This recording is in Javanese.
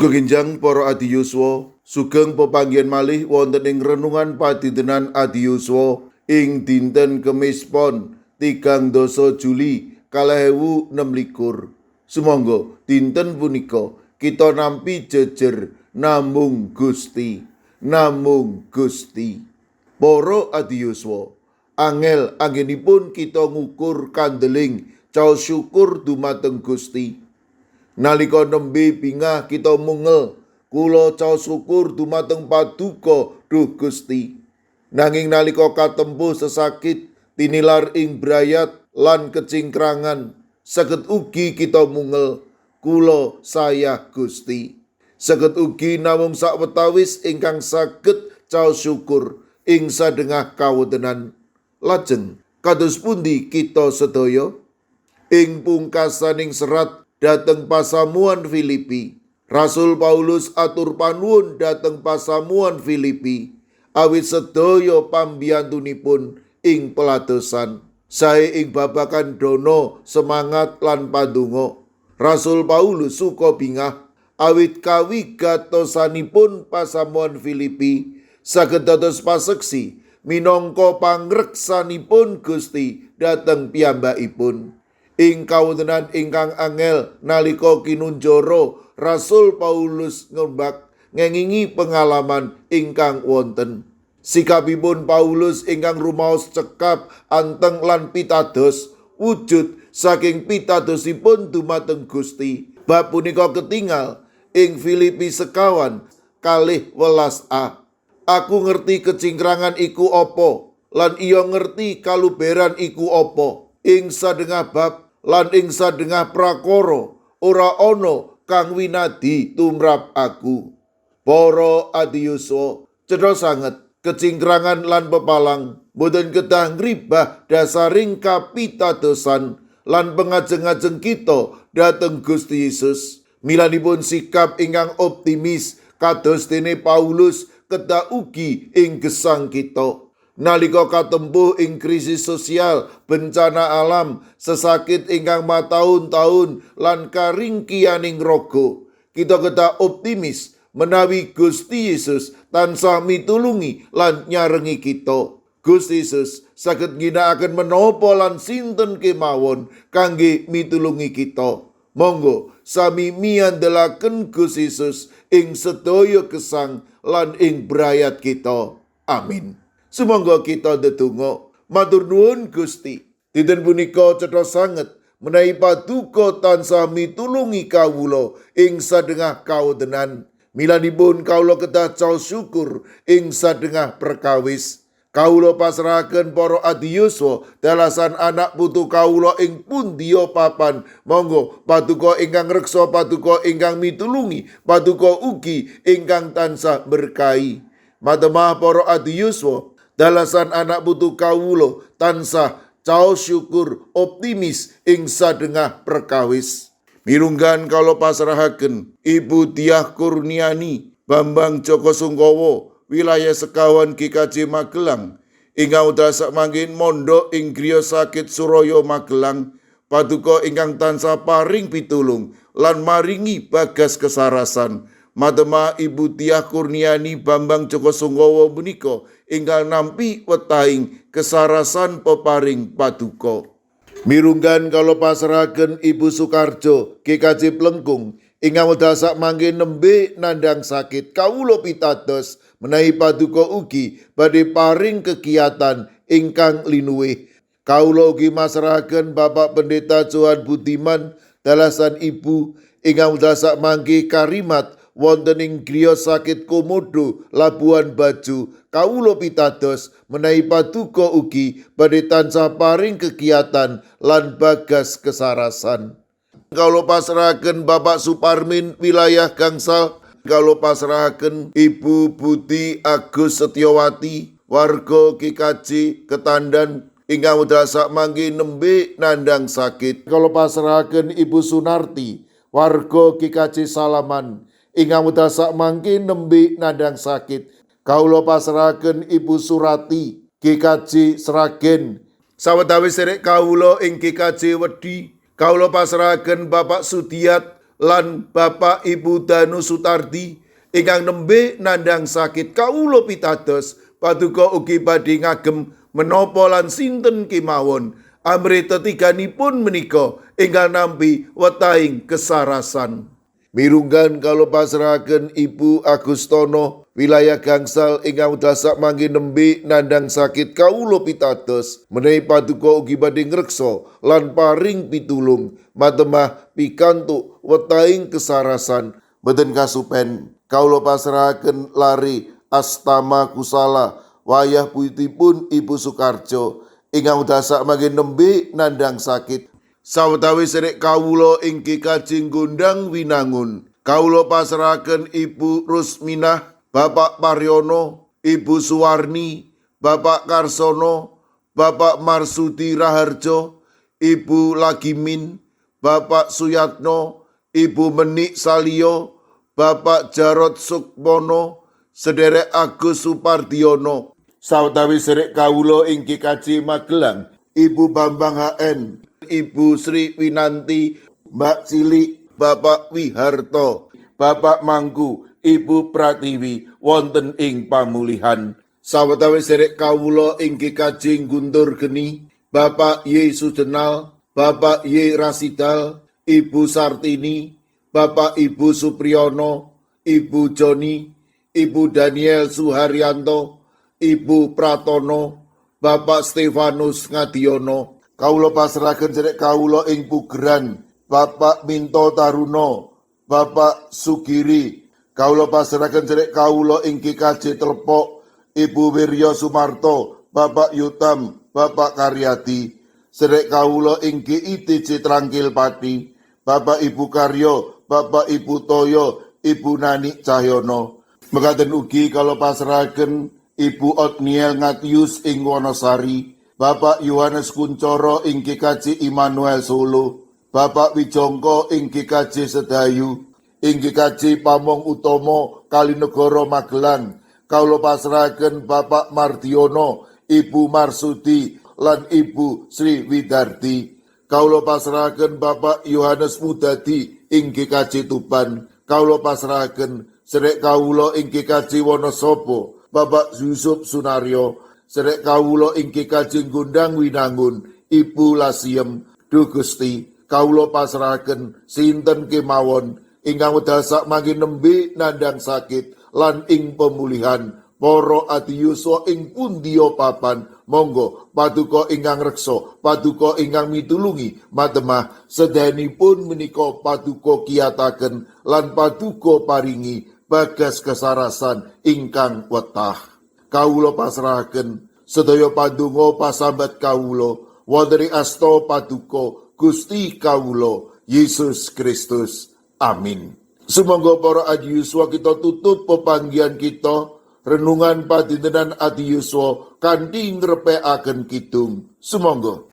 Sugeng enjang para adiyuswa, sugeng pepanggihan malih wonten ing renungan padintenan adiyuswa ing dinten Kemis Pon 30 Juli 2026. Sumangga dinten punika kita nampi jejer namung Gusti, namung Gusti. Para adiyuswa, angel anggenipun kita ngukur kandeling caos syukur dumateng Gusti. Nalika nembe bingah kita mungel, kula caos syukur dumateng Paduka duh Gusti. Nanging nalika katempuh sesakit, tinilar ing brayat lan kecingkrangan, saged ugi kita mungel, kula sayah Gusti. Saged ugi namung sawetawis ingkang saged caos syukur ing sadengah kawontenan. Lajeng kados pundi kita sedaya? Ing pungkasaning serat dhateng pasamuan Filipi, Rasul Paulus atur panuwun dhateng pasamuan Filipi awit sedaya pambiyantunipun ing peladosan. Sae ing babagan dono, semangat lan pandonga. Rasul Paulus suka bingah awit kawigatosanipun pasamuan Filipi saged dados paseksi minangka pangreksanipun Gusti dhateng piyambakipun. Ing kawontenan ingkang angel nalika kinunjara, Rasul Paulus ngembak ngengingi pengalaman ingkang wonten. Sikapipun Paulus ingkang rumaos cekap, anteng lan pitados, wujud saking pitadosipun dumateng Gusti. Bab punika ketingal ing Filipi 4:12a. Aku ngerti kecingkrangan iku apa, lan iya ngerti kaluberan iku apa. Ing sadengah bab lan ing sadengah prakara ora ana kang winadi tumrap aku. Para adiyuswa, cetha sanget kecingkrangan lan pepalang boten kedah ngribah dasaring kapitadosan lan pengajeng-ajeng kita dhateng Gusti Yesus. Milanipun sikap ingkang optimis kados dene Paulus kedah ugi ing gesang kita. Nalika katempuh ing krisis sosial, bencana alam, sesakit ingkang mataun-taun lan karingkihaning raga, kita kedah optimis menawi Gusti Yesus tansah mitulungi lan nyarengi kita. Gusti Yesus saged ngginakaken menapa lan sinten kemawon kangge mitulungi kita. Monggo sami miandelaken Gusti Yesus ing sedaya gesang lan ing brayat kita. Amin. Sumangga kita ndedonga. Matur nuwun Gusti. Dinten punika cetha sanget menawi Paduka tansah mitulungi kawula ing sadengah kawontenan. Milanipun kawula kedah caos syukur ing sadengah perkawis. Kawula pasrahaken para adiyuswa dalasan anak putu kawula ing pundiya papan. Monggo Paduka ingkang reksa, Paduka ingkang mitulungi, Paduka ugi ingkang tansah berkahi. Matemah para adiyuswa dalasan anak putu kawula tansah caos syukur optimis ing sadengah perkawis. Mirunggan kawula pasrahaken Ibu Diah Kurniani, Bambang Joko Sungkowo, wilayah Sekawan GKJ Magelang, ingkang wekdal sakmangkin mondok ing griya sakit Suroyo Magelang. Paduka ingkang tansah paring pitulung lan maringi bagas kesarasan. Matemah Ibu Diah Kurniani Bambang Joko Sungkowo punika ingkang nampi wetahing kesarasan peparing Paduka. Mirunggan kawula pasrahaken Ibu Sukarjo GKJ Plengkung ingkang wekdal sakmangke nembe nandhang sakit. Kawula pitados menawi Paduka ugi badhe paring kegiatan ingkang linuwih. Kawula ugi masrahaken Bapak Pendeta Johan Budiman dalasan Ibu ingkang wekdal sakmangke karimat wonten ing griya sakit Komodo Labuan Bajo. Kawula pitados menawi Paduka ugi badhe tansah paring kegiatan lan bagas kesarasan. Kawula pasrahaken Bapak Suparmin wilayah Gangsal. Kawula pasrahaken Ibu Budi Agus Setiawati warga GKJ Ketandan ingkang wekdal sakmangke nembe nandhang sakit. Kawula pasrahaken Ibu Sunarti warga GKJ Salaman ingkang wekdal sakmangke nembe nandhang sakit. Kawula pasrahaken Ibu Surati GKJ Sragen. Sawetawis serek kawula ing GKJ Wedi, kawula pasrahaken Bapak Sudiat lan Bapak Ibu Danu Sutardi ingkang nembe nandhang sakit. Kawula pitados paduka ugi badhe ngagem menapa lan sinten kemawon amrih tetiganipun menika ingkang nampi wetahing kesarasan. Mirunggan kawula pasrahaken Ibu Agustono wilayah Gangsal ingkang wekdal sakmangke nembe nandhang sakit. Kawula pitados menawi paduka ugi badhe ngreksa lan paring pitulung matemah pikantuk wetahing kesarasan. Boten kasupen kawula pasrahaken lare Astama Kusala wayah buyutipun Ibu Sukarjo ingkang wekdal sakmangke nembe nandhang sakit. Sawetawis sedherek kawula ing GKJ Gondang Winangun, kawula pasrahaken Ibu Rusminah, Bapak Paryono, Ibu Suwarni, Bapak Karsono, Bapak Marsudi Raharjo, Ibu Lagimin, Bapak Suyatno, Ibu Menik Salio, Bapak Jarod Sukmono, Sederek Agus Supardiono. Sawetawis sedherek kawula ing GKJ Magelang, Ibu Bambang HN, Ibu Sri Winanti, Mbak Cilik, Bapak Wiharto, Bapak Mangku, Ibu Pratiwi wonten ing pamulihan. Sawetawis sedherek kawula ing GKJ Guntur Geni, Bapak Y Sujenal, Bapak Y Rasidal, Ibu Sartini, Bapak Ibu Supriyono, Ibu Joni, Ibu Daniel Suharyanto, Ibu Pratono, Bapak Stefanus Ngadiono. Kawula pasrahaken sedherek kawula ing Pugeran, Bapak Minto Taruno, Bapak Sugiri. Kawula pasrahaken sedherek kawula ing GKJ Telepok, Ibu Wirya Sumarto, Bapak Yutam, Bapak Karyadi. Sedherek kawula ing GITC Trangkil Pati, Bapak Ibu Karyo, Bapak Ibu Toyo, Ibu Nani Cahyono. Mekaten ugi kawula pasrahaken Ibu Otniel Ngatius ing Wonosari, Bapak Yohanes Kuncoro ing GKJ Immanuel Solo, Bapak Wijongko ing GKJ Sedayu, ing GKJ Pamong Utomo Kalinegoro Magelang. Kawula pasrahaken Bapak Mardiono, Ibu Marsudi lan Ibu Sri Widardi. Kawula pasrahaken Bapak Yohanes Mudadi ing GKJ Tuban. Kawula pasrahaken sedherek kawula ing GKJ Wonosobo, Bapak Yusuf Sunaryo. Sedherek kawula ing GKJ Gondang Winangun, Ibu Lasiem. Duh Gusti, kawula pasrahaken sinten kemawon ingkang wekdal sakmangke nembe nandhang sakit lan ing pemulihan. Para adiyuswa ing pundiya papan, monggo paduka ingkang reksa, paduka ingkang mitulungi matemah sedayanipun menika paduka kiyataken lan paduka paringi bagas kesarasan ingkang wetah. Kawula pasrahaken sedaya pandonga pasambat kawula wonten ing asta paduka Gusti kawula Yesus Kristus. Amin. Sumangga para adiyuswa kita tutup pepanggihan kita renungan padintenan adiyuswa kanthi ngrepekaken kidung. Sumangga.